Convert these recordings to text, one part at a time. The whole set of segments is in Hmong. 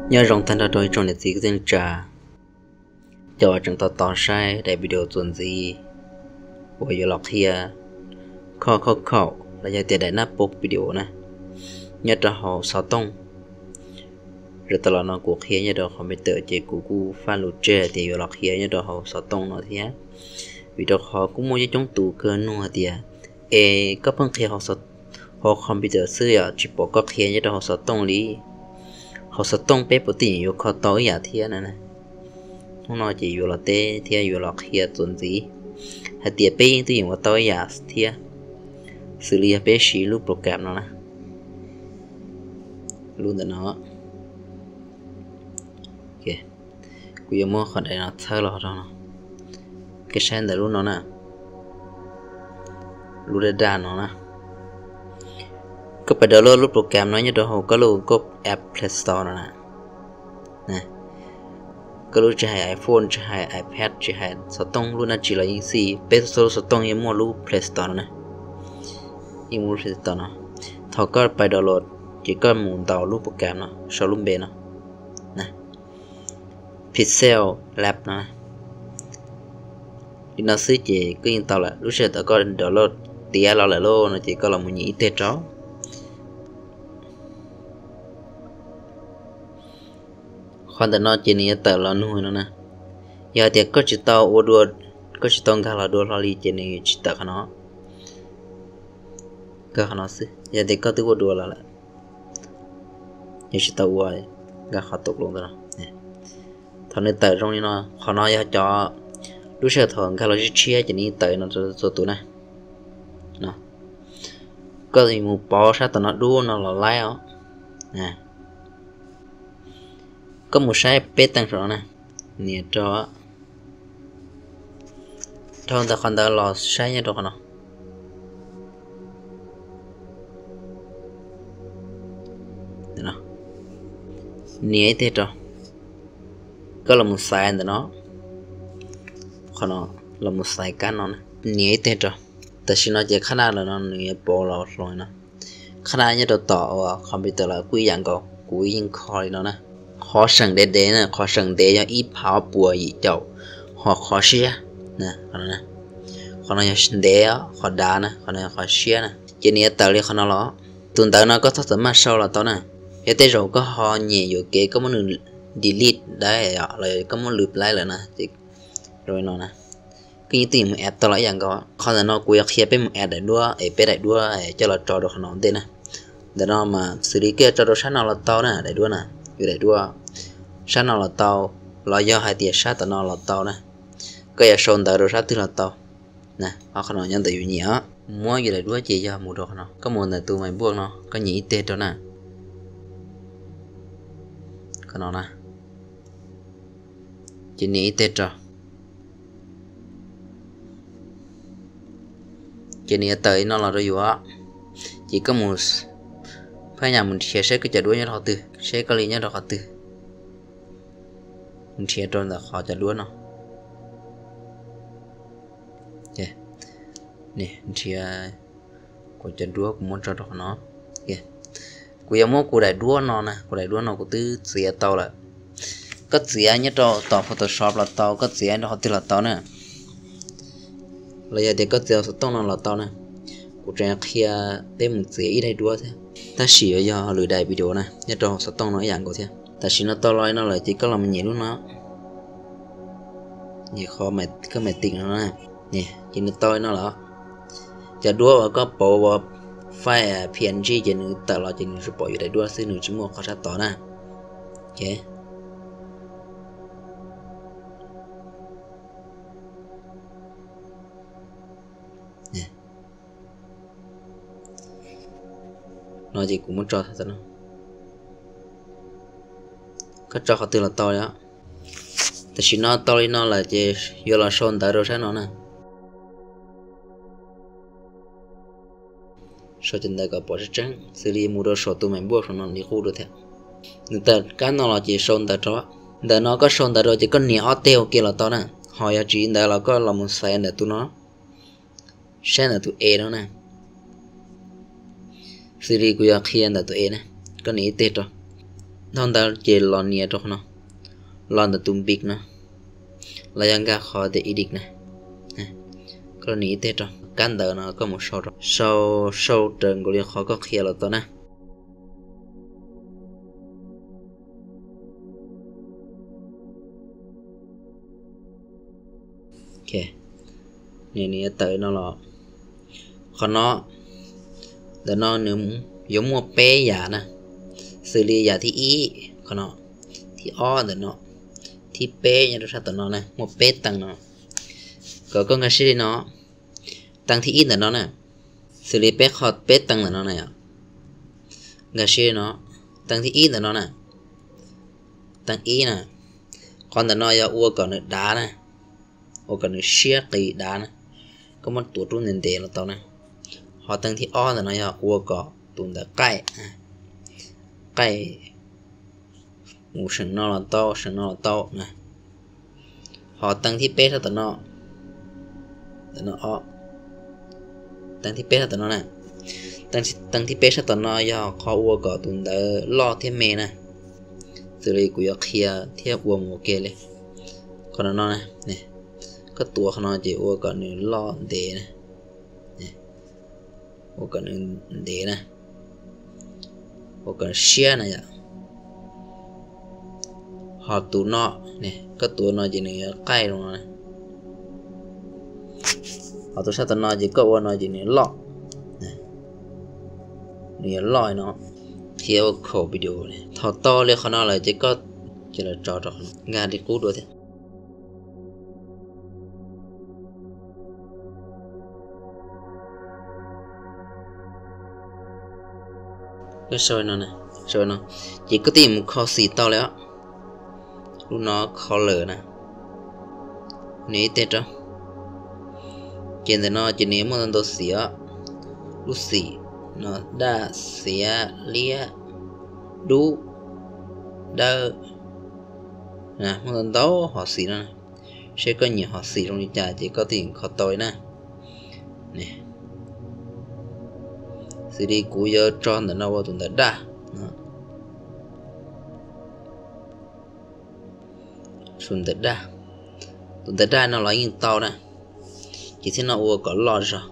Nyob zoo tag nrho rau ib tsoom niam txiv kwv tij neej tsa, cov uas tseem tos tos saib daim video txuas ntxiv uas yuav los qhia khoj khauj khaum los yog tias daim nab pov video na, nyob rau hauv xov tooj. Zaum tas los no kuv qhia nyob rau computer ces kuv kuj faj lus tseg tias yuav los qhia nyob rau hauv xov tooj no thiab. Vim rau qhov kuj muaj coob coob tus kawg nug hais tias, es koj pheej qhia hauv computer xwb yom, tsis pom koj qhia nyob rau hauv xov tooj li. Hauv xov tooj peb puas tij yeem yuav kho tau ib yam thiab na. Hnub no ces yuav los teb thiab yuav los qhia txuas ntxiv hais tias peb yeej twb yeem ua tau ib yam thiab, xws li yog peb siv lub program no na, lub ntawm no. Kuv yuav muab qhov daim no txhawb los rau no, koj saib ntawm lub no na, lub daj daj no na. Koj pais download lub program no nyob rau hauv koj lub Google App Play Store no na. Koj lub tsis hais iPhone, tsis hais iPad, tsis hais xov tooj lub dab tsi los yeej xij, peb txhua lub xov tooj yeej muaj lub Play Store no na. Yeej muaj lub Play Store no. Thaum koj pais download ces koj mus ntaus lub program no sau lub npe no, Pixel Lab no. Li no xwb ces koj yeej tau lawm. Lub sij hawm thaum koj download tiav los lawm lauj no ces koj los mus nyem ib teg rau. Qhov ntawm no ces nws yuav tawm los nug no na. Yog hais tias koj tsis tau ua dua, koj tsis tau nkag los dua hlo li ces nws tsis tawm qhov no. Nkag qhov no xwb, yog tias koj twb ua dua los lawm, yog tsis tau ua, nkag qhov tau los ntawm no. Thaum nws tawm zoo li no, qhov no yog cov lub sij hawm thaum nkag los tshiab tshiab ces nws yeej tawm no rau txhua tus na. Koj mus pauv sab tom no dub no los laib os. Koj mus saib peb teej saum no na, nias rau, dhau ntawm qhov ntawd los saib nyob rau qhov no. Nias ib teg rau, koj los mus xaiv ntawm no, qhov no, los mus xaiv kab no, nias ib teg rau. Tam sim no ces khab naj los no nws yuav pauv los hlo no. Khab naj nyob rau tom uas computer los kuj ib yam nkaus, kuv yeej kho li no na. Qhov seem ntev ntev na, qhov seem ntev yog ib phav ob puas yim caum, ho qhov siab, qhov no yog ntev, qhov dav na, qhov no yog qhov siab na. Ces nws yuav tawm li qhov no los, tus ntawv no koj txhob txawm maj sau los tau na. Yog tej zaum koj ho nyem yuam kev koj muab nws delete dai los koj muab lwv plaib lawm na, ces no na, koj yeej twb mus add tau los ib yam nkaus. Qhov ntawm no kuv yuav qhia peb mus add daim duab es peb daim duab coj los tso rau qhov no ua ntej na. Ntawm no mas xws li koj yuav tso rau sab no los tau na, daim duab na, yus daim duab sab no los tau, los yog hais tias sab tom no los tau na. Koj yuav sau ntawv rau sab twg los tau. Qhov no nyob ntawm yus nyiam os. Muab yus daim duab ces yog mus rau qhov no, koj mus ntawm tus mais npuaj no koj nyem ib teg rau na. Qhov no na, ces nias ib teg rau. Ces nws yuav tawm li no los rau yus os. Ces koj mus phab nyas mus nrhiav saib koj cov duab nyob rau qhov twg, saib koj li nyob rau qhov twg. Nrhiav rau ntawm qhov cov duab no. Nrhiav kuv cov duab kuv muab tso rau qhov no. Kuv yuav muab kuv daim duab no na, kuv daim duab no kuv twb txiav tau lawm. Koj txiav nyob rau tom Photoshop los tau, koj txiav nyob rau qhov twg los tau na. Los yog tias koj txiav xov tooj no los tau na. Kuv tseem qhia peb mus txiav ib daim duab thiab, tab sis yuav yog lwm daim video na, nyob rau xov tooj no ib yam nkaus thiab. Tam sim no tau los li no lawm ces koj los mus nyem lub no, nyem qhov koj maiv tim no na. Ces nws tau li no lawm. Cov duab uas koj pauv ua file P N G ces nws tawm los ces nws tsuas pom yus daim duab xwb, nws tsis muaj qhov sab tod na. No ces kuv muab tso, koj tso qhov twg los tau li. Tam sim no tau li no lawm ces yuav los sau ntawv rau sab no na. Sau cov ntawv kom pom tseeb tseeb, xws li mus rau saum tus mais npuaj saum no li qub dua thiab. Nws tawm kab no los ces sau ntawv rau. Ntawm no koj sau ntawv rau ces koj nias ob teg ua ke los tau na. Ho yog tsis ntawd los koj los mus xaiv ntawm tus no, saib ntawm tus E no na. Xws li kuv yuav qhia ntawm tus E na, koj nias ib teg rau. Dhau ntawd ces los nias rau qhov no, los ntawm tus npis no, los yog nkag qhov tias edit na. Koj los nias ib teg rau kab ntawv no koj mus sau rau, sau, sau raws nkaus li qhov koj qhia los tau na. Nws yuav tawm no los, qhov no, ntawm no nws yuav muaj peb yam na, xws li yam thib ib qhov no, thib ob ntawm no, thib peb nyob rau sab tom no na, muaj peb teev no. Kom koj nkag siab li no, teev thib ib ntawm no na, xws li peb qho peb teev ntawm no na yom, nkag siab li no, teev thib ib ntawm no na, teev ib na, qhov ntawm no yog ua kom nws dav na, ua kom nws siab qis dav na, koj muab tuav rub ntev ntev los tau na. Ho teev thib ob ntawm no yog ua kom tus ntawv qaij, qaij mus seem no los tau, seem no los tau na. Ho teev thib peb sab tom no, teev thib peb sab tom no na, teev thib peb sab tom no yog qhov ua kom tus ntawv loj thiab me na. Xws li kuv yuav qhia thiab ua mus ua ke li qhov no no, koj tuav qhov no ces ua kom nws loj ntev na, ua kom nws ntev na, ua kom siab na yom. Ho tus no, koj tuav no ces nws yuav qaij zoo no. Ho tus sab tom no ces koj ua no ces nws loj, nws yuav loj no. Qhia ua khaum video, thaum tau li qhov no lawm ces koj cia li tso rau qhov no, nkag li qub dua thiab. Koj sau no, sau no, ces koj twb mus kho xim tau lawm os. Lub no kho lawm na, nws ib teg rau. Ces ntawm no ces nws muaj ntau ntau xim os, lub xim no daj, xiav, liab, dub, dawb, muaj ntau ntau hom xim no. Seb koj nyiam hom xim zoo li cas ces koj twb yeej kho tau li na. Xws li kuv yuav tso ntawm no ua tus ntawv daj, tus ntawv daj, tus ntawv daj no los yeej tau na, ces thiab no ua kom loj zog.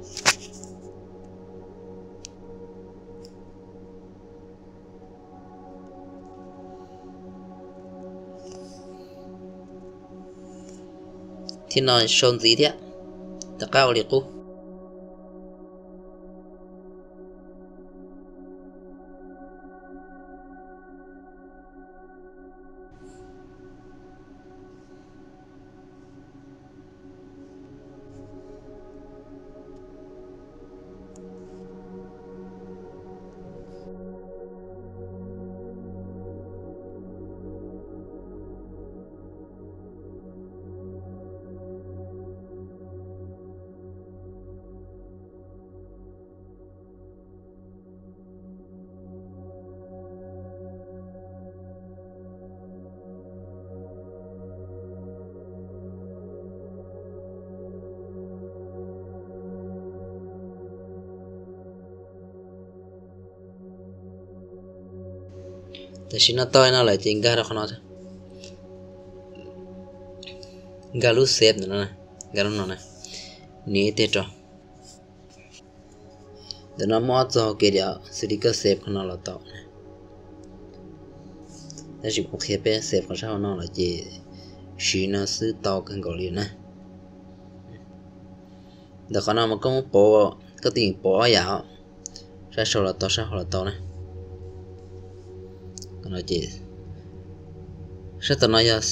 Thiab no sau ntxiv thiab, rov qab ua li qub. Tam sim no tau no lawm ces nkag rau qhov no, nkag lub save no, nkag lub no na, nias ib teg rau. Ntawm no muaj ob txog ke tias xws li koj save qhov no los tau, tab sis kuv qhia peb save qhov sab hauv no lawm ces siv no xwb tau kawg nkaus li na. Ntawm qhov no mas koj muab pauv, koj twb yeej pauv ob yam, sab saud los tau sab hauv los tau na. Sab tom no yog,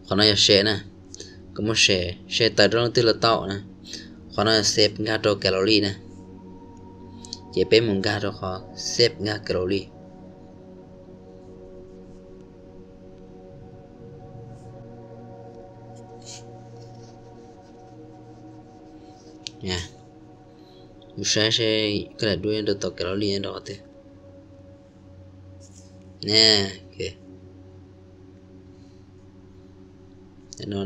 qhov no yog save na, koj muab save, save tawm rau leej twg los tau na. Qhov no yog save nkag rau gallery na, ces peb mus nkag rau qhov save nkag gallery. Mus saib seb koj daim duab nyob rau tom gallery nyob rau qhov twg. No,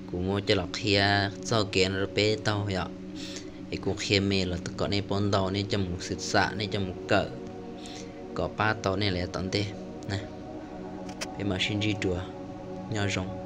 kuv muab coj los qhia txoj kev no rau peb taug yom, es kuv qhia me los kom nej paub ntau, nej coj mus xwm xam, nej coj mus kawm, kom pab tau nej lawm yav tom ntej. Peb mam sib ntsib dua, nyob zoo.